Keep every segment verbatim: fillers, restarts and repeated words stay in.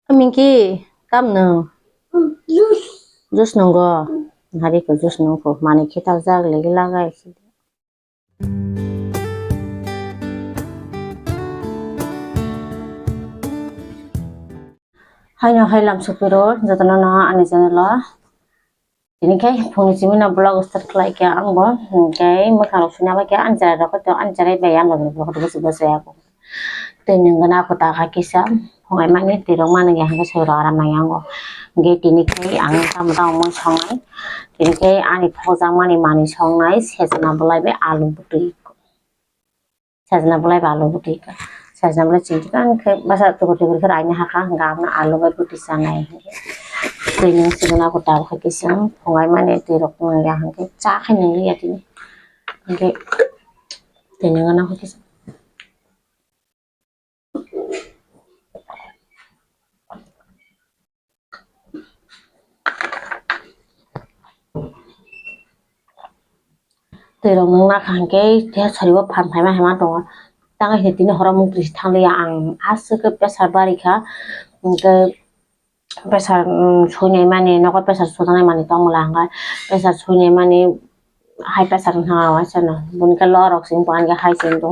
Minki, kam no? Juice nungo. Hari ko juice nungko. Mani khitak jak legi lagai. Haino hai lam sopiro jotono no ani channel o. Tini khe phungni simi no vlog start khlai khe ang bo, hwnkhe mwkhang rok suna bai khe ani cherai rok to ani cherai bai ang bo vlog rok se bo se ako. Twi nwng gana ako ta kha kisa phungai mani twi rok mani ya hwnkhe soi rok aram nai ango. Hwnkhe tini khe ang tamo tamo mui songnai. Tini khe ani phokjak mani manwi songnai sejna bolai bai alu bwtwi. Sajna bolai ba alu bwtwi ka. Sajna bolai chini ka hwnkhe basa tukur tukur khe raina hakha hwnkhe abono alu bai bwtwi chanai hwnkhe. Twi nwng sigwna ako tabukha kisa phungai mani twi rok nangya hwnkhe cha khai nangya tini. Hwnkhe twi nwng gana kisa. Twi rok nung nakha hwnkhe tei sari o phan phaima haima tongo. Tang khe tini horo mukti se thang lia ang aswk khe pressure bari kha. Hwnkhe pressure, um, sui nai mani nogo pressure sujak nai mani tong mala hwnkhe pressure sui nai mani high pressure wngkha o waisa no. Boni khe low rok se wngkha high se wngkha.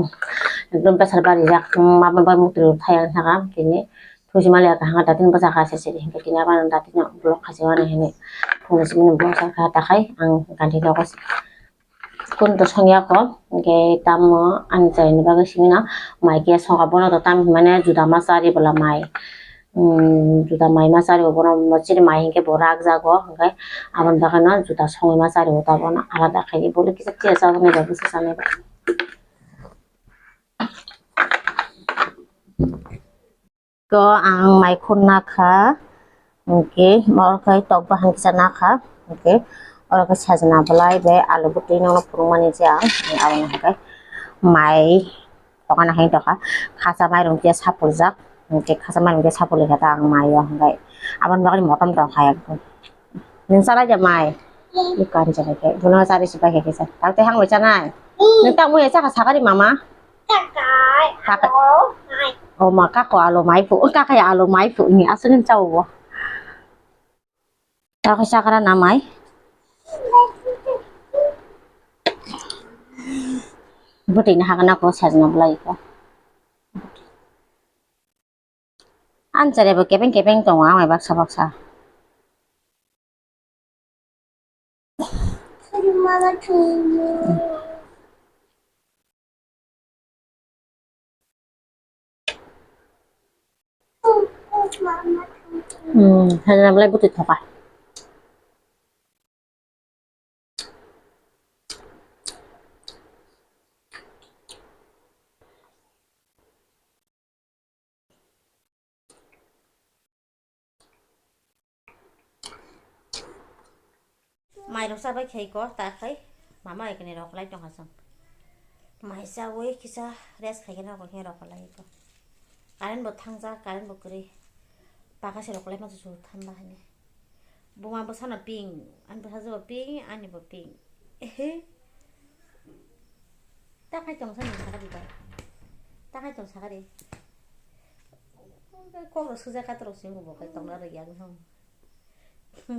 Ekdom pressure bari jak ma bai mukti rok thai ang saka tini. Thusi mali aka hanga datin bwsa kha se siri hwnkhe tini abang datin block kha se mani hini phungo simi ni block kha takhai ang ganti nogo se. Kun to songya ko hwnkhe tamo ani chayni bagwi simi no mai khe songkha bono to tam hinmani juda ma chari bwla mai. Juda mai ma chari bono chini mai hwnkhe bo rak jago hwnkhe aboni bagwi no juda songwi ma chari bo tabuk no alada khaidi bole kisa tea chajaknai bai bwsa chanai bai. Ko ang mai khun nakha, hwnkhe oro khe tok bahang kisa nakha, hwnkhe oro khe sajna bolai bai alu bwtwi nokno phunukmani je ang, aboni hwnkhe mai tokana hai tokha, khasa mairung khe sapuljak, hwnkhe khasa mairung khe sapulwi khe ta ang mai o hwnkhe aboni bagwi motom tongkha ekdom. Nwng chalai de mai? I kan chalai khe. Bono chari se pai khe kisa. Tang tei hang bai chanai. Nwng tang mui chakha sakari mama. Kakai. Kakai. Alo mai. O ma kako alo mai pu. Kakai alo mai pu ni aswk hin chao bo. Kakai sakra na mai. Bwtwi ni hagana ko sajna bolai ko. Answer ebo kebeng kebeng tongo, ang bai baksa baksa. Hmm, hanya boleh butuh apa? Mai rok chabai khai ko, ta khai mama ekni rok lai tongkha chwng. Mai chawi kisa rest khai khe rok khe rok lai ko. Current bo thangjak, current bo kwrwi. Paka se rok lai ma chu thamba hani. Buma bwsano pink, ani bwsajwk bo pink, ani bo pink. Ehe. Ta khai tong sani sakari ba. Ta khai tong sakari. Kok rok sujak katorok sing bo kai tongna rwya ang thang.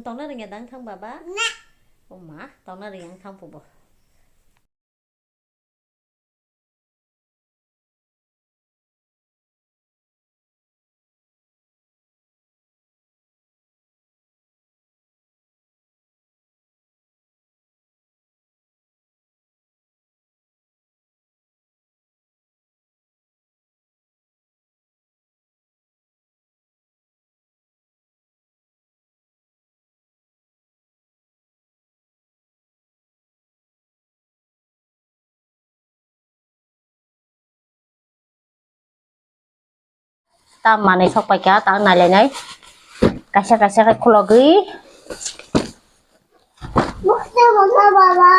Tongna rwya dang thang baba? Na. O ma, tongna rwya ang thang phubo. Ta manwi sok paikha, ta nailainai. Kaisa kaisa khe khulogwi. Baba.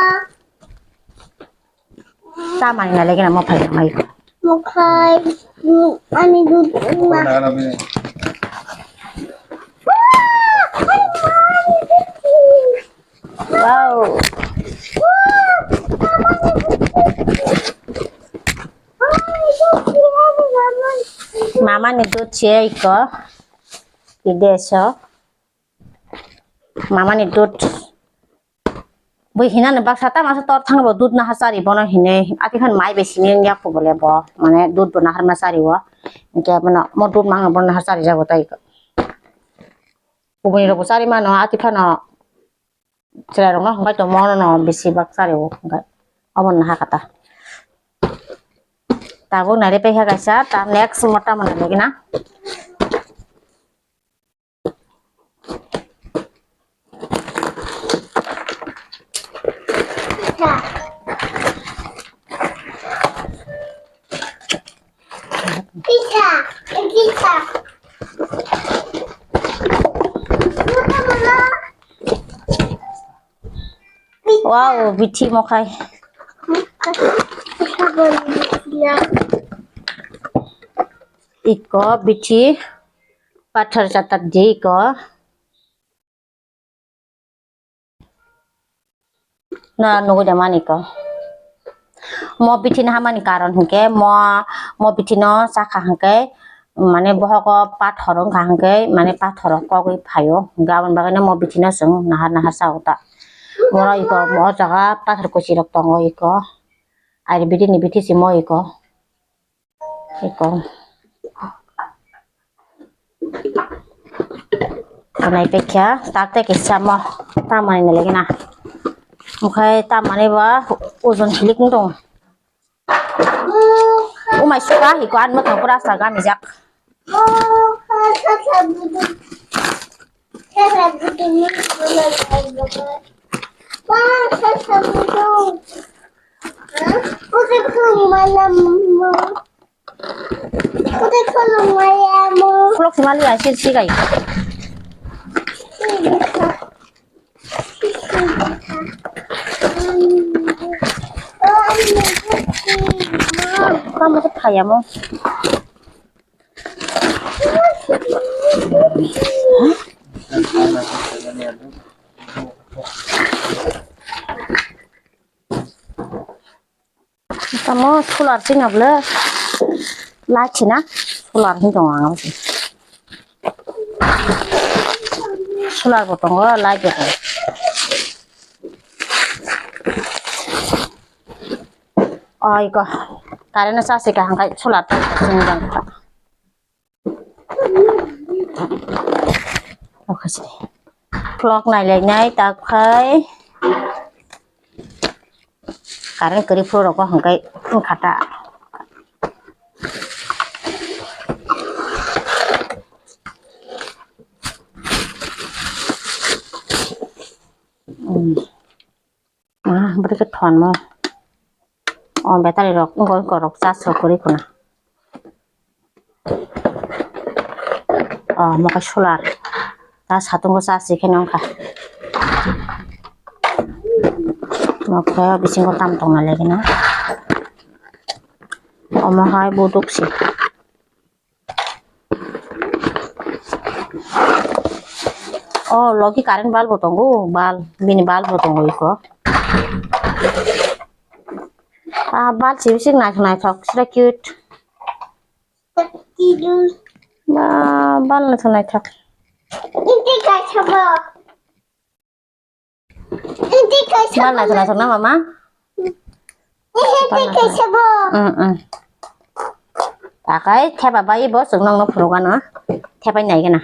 Ta manwi nailaikhe namo phaikha mai. Mokhai, ani dud ma. Wow. Mama ni dud siya iko. Deso. Mamani dud. Bui hinani baksa ta masa tor thang bo dud naha chari bono hine. Ati khan mai be sini yak po bole bo. Mane dud bo nahar ma chari o. Hingke bono mo dud mangno bono nahar chari jago tai. Kubuni rok bo chari mano ati phano. Chwrairokno hwnkhe tongmo no bisi bak chari o hwnkhe obo no hakha ta. Tabuk nai re paikha kaisa, ta next mota mona lagi na. Pizza, pizza. Wow, bithi mokhai. Iko bithi pathar chatak di iko. Na nugui da mani ko. Mo bithi no hamani karon hwnkhe mo, mo bithi no chakha hwnkhe mane bohogo pathor wngkha hwnkhe mane pathor kogwi phaio. Hwnkhe aboni bagwi no mo bithi no chwng nahar nahar chao ta. Moro iko o jaga pathor kuchi rok tongo iko. Ayurvedic ni bithi si mo iko. Eko. Kanai pekya, tak te kisa mo, tamani nele gina. Mukhai tamani ba uzun hilik nung. Umai suka hiko an mo thang pura sa gami jak. Khulok si mali ya, sir si gai. Kamu tuh kaya mo. Tamo solar chini ble light china solar hin tongo ang. Solar bo tongo, light bo tongo. Oi ko current sa se kaham kai solar ta chini jang ta. Oke sih. Clock nai lai nai tak khai. Current kwrwi phuru rok hwnkhe wngkha ta. Hmm. Ah, bwrwi khe thonmo. O battery rok wngkha wngkha rok charge rok kwrwi khuna. O mokhe solar. Ta satung bo charge rikhe nw wngkha. Mokhe bisingo tam tongna lagi na. Omo hai buduk si. O logi current bulb bo tongo, bulb, bini bulb bo tongo iko. Ah, bulb si bising naithok naithok, sida cute. Ba, bulb naithok naithok. Bal naithok naithok na mama? Bal naithok. Mm, mm. Takai theba bai bo chwng nokno phunukgano. Thepai naigana.